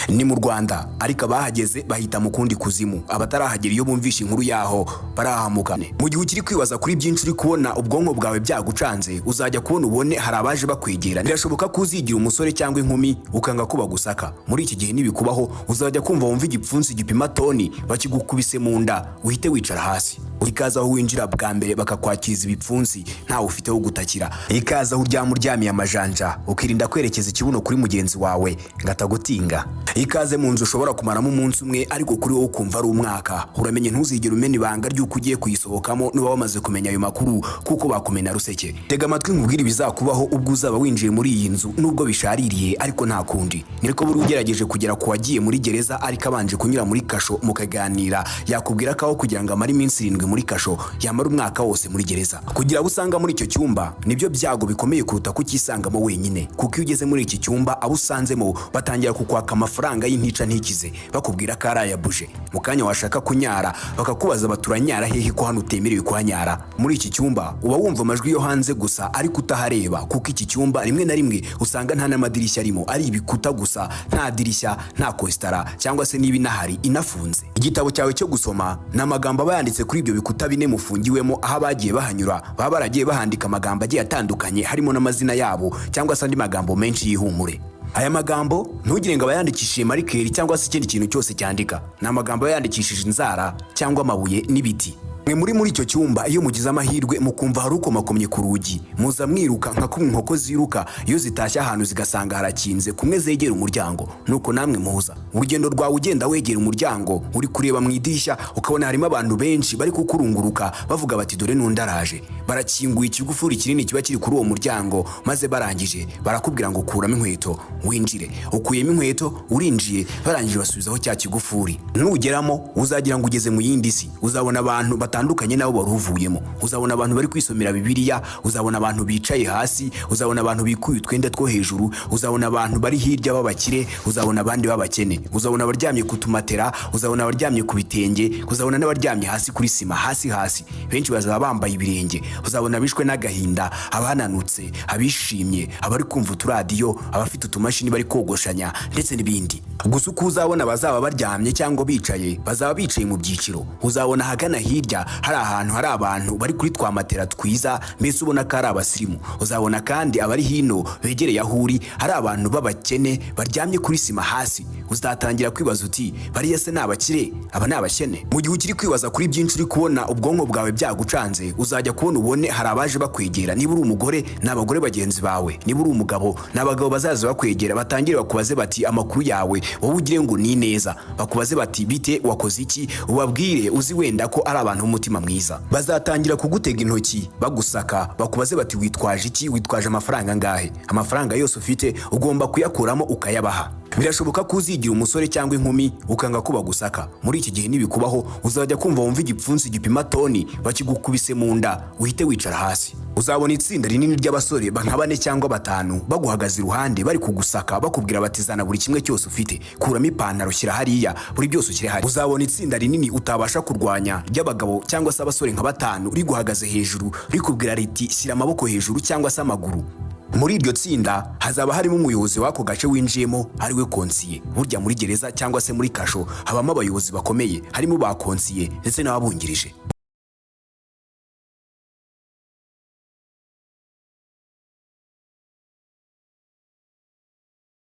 Ni mu Rwanda, ariko abahageze bahita mu kundi kuzimu. Abatarahagera, iyo bumvishe inkuru yaho barahamuka. Mu gihe ukiri kwibaza kuri byinshi, uri kubona ubwonko bwawe byagucanze, uzajya kubona ubone hari abaje bakwegera. Birashoboka ko uzigira umusore cyangwa inkumi ukanga ko bagusaka. Muri iki gihe nibikubaho, uzajya kumva wumva igipfunsi gipima toni bakigukubise mu nda, uhite wicara hasi. Ikaze aho winjira bwa mbere bakakwakiriza ibipfunsi, ntawe ufite wo gutakira. Ikaze aho uryama uryamiye amajanja, ukirinda kwerekeza ikibuno kuri mugenzi wawe ngo atagutinga. Ikaze mu nzu ushobora kumaramo umunsi umwe, ariko kuri wowe ukumva ari umwaka. Uramenye ntuzigere umena ibanga ry'uko ugiye kuyisohokamo nuba wamaze kumenya ayo makuru, kuko bakumena ruseke. Tega amatwi nkubwire ibizakubaho ubwo uzaba winjiye muri iyi nzu. Nubwo bishaririye, ariko nta kundi. Niko buri ugerageje kugera ku wagiye muri gereza ariko abanje kunyura muri kasho mukaganira, yakubwira ko aho kugira ngo amare iminsi 7 muri kasho, yamara umwaka wose muri gereza. Kugira abo usanga muri icyo cyumba nibyo byago bikomeye kuruta kucyisangamo wenyine, kuko iyo ugeze muri iki cyumba, abo usanzemo batangira kukwaka amafaranga y'intica ntikize, bakubwira ko ari aya buje. Mu kanya washaka kunyara, bakakubaza baturanyara hehe ko hano utemerewe kuhanyara? Muri iki cyumba uba wumva amajwi yo hanze gusa, ariko utahareba, kuko iki cyumba rimwe na rimwe usanga nta n'amadirishya arimo, ari ibikuta gusa, nta dirishya, nta kositara, cyangwa se niba inahari inafunze. Igitabo cyawe cyo gusoma ni amagambo aba yanditse kuri ibyo bikuta bine mufungiwemo. Aho abagiye bahanyura baba baragiye bahandika amagambo agiye atandukanye, harimo n'amazina yabo cyangwa se andi magambo menshi y'ihumure. Aya magambo ntugire ngo aba yandikishije marker cyangwa se ikindi kintu cyose cyandika, ni amagambo aba yandikishije inzara cyangwa amabuye n'ibiti. Mwe muri icyo cyumba, iyo mugize amahirwe mukumva hari ukomakomye ku rugi, muza mwiruka nka kumwe inkoko ziruka iyo zitashye ahantu zigasanga harakinze, kumwe zegera umuryango, nuko namwe muza. Urugendo rwawe ugenda wegera umuryango, uri kureba mu idirishya, ukabona harimo abantu benshi bari kukurunguruka, bavuga bati: "Dore n'undi araje." Barakinguye ikigufuri kinini kiba kiri kuri uwo muryango, maze barangije barakubwira ngo: "Kuramo inkweto winjire." Ukuyemo inkweto, urinjiye, barangije basubizaho cya kigufuri. Nugeramo uzagira ngo ugeze mu yindi si. Uzabona abantu batandukanye nabo wari uvuyemo. Uzabona abantu bari kwisomera Bibiliya, uzabona abantu bicaye hasi, uzabona abantu bikuye utwenda two hejuru, uzabona abantu bari hirya b'abakire, uzabona abandi b'abakene, uzabona abaryamye ku tumatera, uzabona abaryamye ku bitenge, uzabona n'abaryamye hasi kuri sima hasi hasi. Benshi bazaba bambaye ibirenge. Uzabona abishwe n'agahinda, abananutse, abishimye, abari kumva uturadiyo, abafite utumashini bari kogoshanya ndetse n'ibindi. Gusa uko uzabona bazaba baryamye cyangwa bicaye, bazaba bicaye mu byiciro. Uzabona ahagana hirya hari ahantu hari abantu bari kuri twa matera twiza, mbese ubona ko ari abasirimu. Uzabona kandi abari hino begereye aho uri hari abantu b'abakene baryamye kuri sima hasi. Uzatangira kwibaza uti: "Bariya se ni abakire? Aba ni abakene?" Mu gihe ukiri kwibaza kuri byinshi, uri kubona ubwonko bwawe byagucanze, uzajya kubona ubone hari abaje bakwegera. Niba uri umugore, ni abagore bagenzi bawe. Niba uri umugabo, ni abagabo bazaza bakwegera, batangire bakubaze bati: "Amakuru yawe?" Wowe ugire ngo ni neza. Bakubaze bati: "Bite? Wakoze iki?" Ubabwire uzi wenda ko ari abantu b'umutima mwiza. Bazatangira kugutega intoki bagusaka, bakubaze bati: "Witwaje iki? Witwaje amafaranga angahe?" Amafaranga yose ufite ugomba kuyakuramo ukayabaha. Birashoboka ko uzigira umusore cyangwa inkumi ukanga ko bagusaka. Muri iki gihe nibikubaho, uzajya kumva wumva igipfunsi gipima toni bakigukubise mu nda, uhite wicara hasi. Uzabona itsinda rinini ry'abasore nka bane cyangwa batanu baguhagaze iruhande, bari kugusaka, bakubwira bati: "Zana buri kimwe cyose ufite, kuramo ipantaro, shyira hariya, buri byose ushyire hariya." Uzabona itsinda rinini utabasha kurwanya ry'abagabo cyangwa se abasore nka batanu riguhagaze hejuru, rikubwira riti: "Shyira amaboko hejuru cyangwa se amaguru." Muri iryo tsinda hazaba harimo umuyobozi w'ako gace winjiyemo, ariwe konsiye. Burya muri gereza cyangwa se muri kasho habamo abayobozi bakomeye, harimo ba konsiye ndetse n'ababungirije.